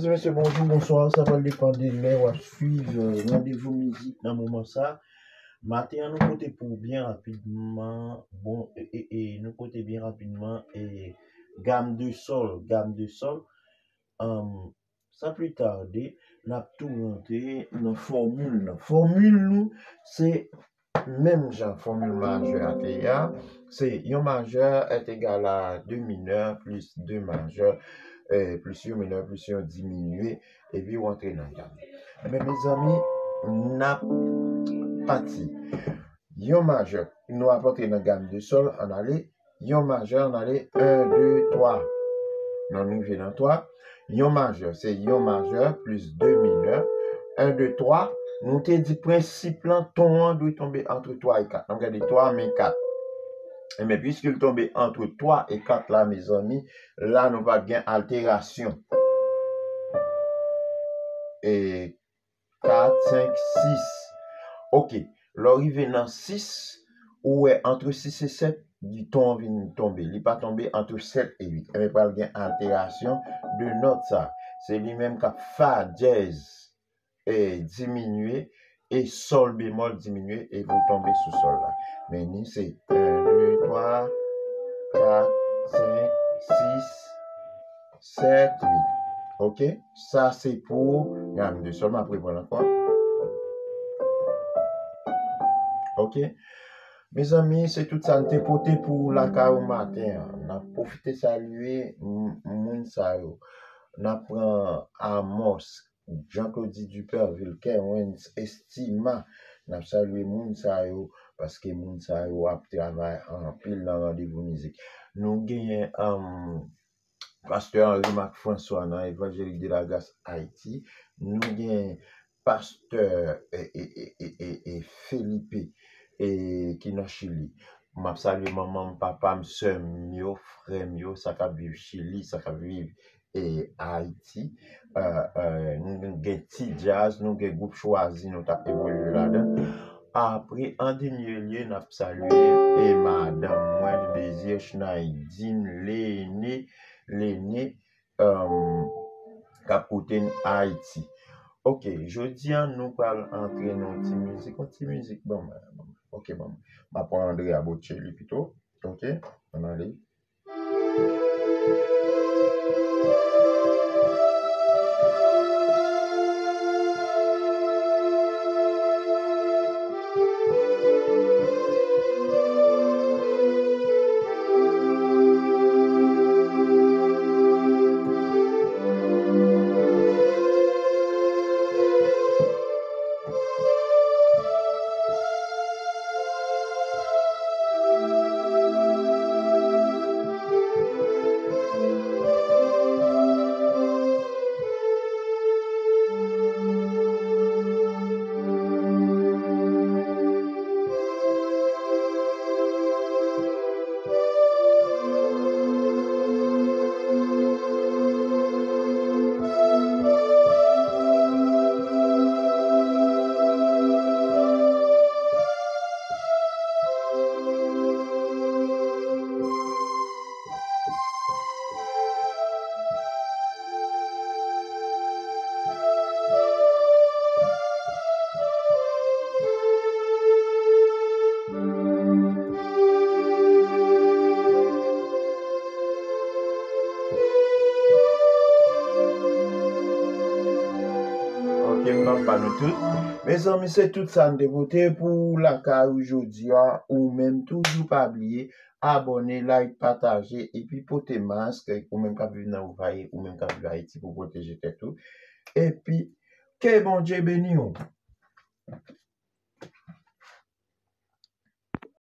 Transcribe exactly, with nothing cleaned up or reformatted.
Mesye, bonjou, bonswa. Sa pral depann de lè w ap swiv, euh, randevou mizik nan moman sa. Maten an, nou pote pou ou byen rapidman. Bon, e, e, e, nou pote byen rapidman, e, gam de sòl, gam de sòl. Anm, san pli tade, n ap tou rantre nan fòmil nan. Fòmil nou, se menm jan fòmil majè a te ye a, se yon majè est égal à deux mineurs plus deux majeurs, euh, plus yon minè, plus yon diminye, epi w antre nan gam. Ebyen, mezanmi, n ap pati. Yon majè, nou ap antre nan gam de sòl, ann ale. Yon majè, ann ale, en, de, twa. Nou rive nan twa. Yon majè, se yon majè plis de minè. En, de, twa. Nou te di prensip lan, ton an dwe tonbe antre twa e kat. N ap gade twa, men kat. Ebyen, piske l tonbe antre twa e kat la, mezanmi, la nou pral gen alterasyon. E kat, senk, sis. Ok. Lè w rive nan sis, ou wè antre sis e sèt, ton an vin tonbe. Li pa tonbe antre sèt e uit. Ebyen, pral gen alterasyon de nòt sa. Se li menm k ap fa dyèz, e, diminye, e sòl bemòl diminye, e pou tonbe sou sòl la. Men ni se en, de, twa, kat, senk, sis, sèt, uit. Ok? Sa se pou gam de sòl. M ap reprann ankò. Ok? Mezanmi, se tout sa n te pote pou ou lakay ou maten an. N ap pwofite salye m-, moun sa yo. N ap pran Amos, Jean Claudy Duperville, Kerwens, Estima. N ap salye moun sa yo, paske moun sa yo ap travay anpil nan randevou mizik. Nou genyen, um, Pastè Henri Marc François nan Évangélique de la Grâce Haïti. Nou gen pastè, e, e, e, e, e, e Felipe, e, ki nan Chili. M ap salye manman m, papa m, sè m yo, frè m yo, sa k ap viv Chili, sa k ap viv, e, Ayiti. E, e, nou gen Ti Djaz, nou gen gwoup Chwazi, nou t ap evolye ladan. Apre, an dènye lye, n ap salye, e, madanm mwen, Désir Schneidine Lene, Lene, um, k ap koute n Ayiti. Ok, jodi a, nou pral antre nan yon ti mizik, yon ti mizik, ban mwen, ban mwen. Ok, ban mwen. M ap pran Andrea Bocelli pito. Ok, ann ale. Ok, m ap ba nou tout. Mezanmi, se tout sa n te pote pou ou lakay ou jodi a. Ou menm, toujou pa bliye abòne, like, pataje, epi pote mask, ou menm k ap viv nan Uvaye, ou menm k ap viv Ayiti, pou pwoteje tèt ou. Epi, ke Bondye beni w.